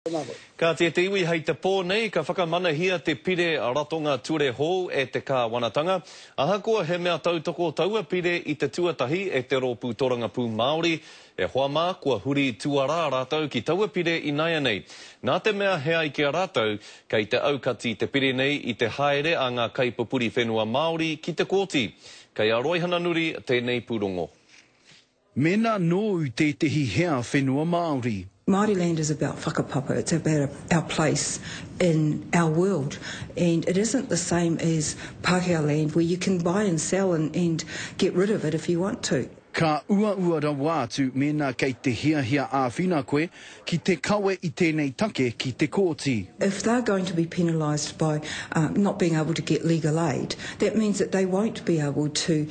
Kāti e te iwi hei te pō nei ka whakamanahia te pire ratonga ture hou e te kāwanatanga. Ahakoa he mea tautoko taua pire i te tuatahi e te Rōpū Torangapū Māori, e hoa mā kua huri tuarā rātou ki taua pire inaianei. Nā te mea he ai ki a rātou, kei te aukati te pire nei i te haere a ngā kaipupuri whenua Māori ki te kōti. Kei a Roihana Nuri tēnei pūrongo. Mēnā nōu tētehi hea whenua Māori. Māori land is about whakapapa, it's about our place in our world and it isn't the same as Pākehā land where you can buy and sell and and get rid of it if you want to. Ka uaua rawa atu mēnā kei te hiahia āwhina koe ki te kawe i tēnei take ki te kōti. If they're going to be penalised by not being able to get legal aid, that means that they won't be able to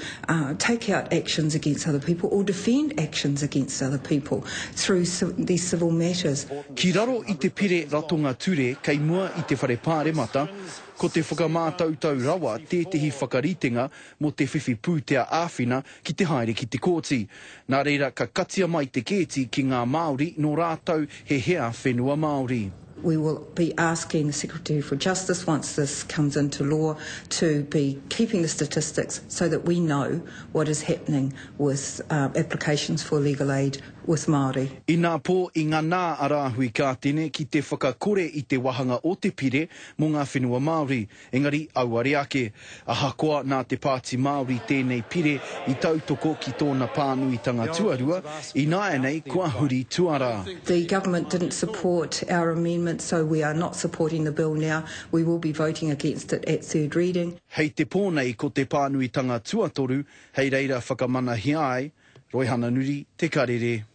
take out actions against other people or defend actions against other people through these civil matters. Ki raro i te pire ratonga ture kei mua i te Whare Pāremata, ko te whakamātautau rawa tētehi whakaritenga mō te whiwhi pūtea āwhina ki te haere ki te kōti. Nā reira ka katia mai te kēti ki ngā Māori nō rātou he hea whenua Māori. We will be asking the Secretary for Justice once this comes into law to be keeping the statistics so that we know what is happening with applications for legal aid with Māori. Inapō i ngana a Rāhui Kātene ki te whakakore i te wahanga o te pire mō ngā whenua Māori. Engari, auare ake. Ahakoa nā te Pāti Māori tēnei pire i tautoko ki tōna pānuitanga tuarua, ināianei kua huri tuarā. The government didn't support our amendment so we are not supporting the bill now. We will be voting against it at third reading. Hei te pō nei ko te pānuitanga tuatoru hei reira whakamanahia ai, Roihana Nuri, Te Karere.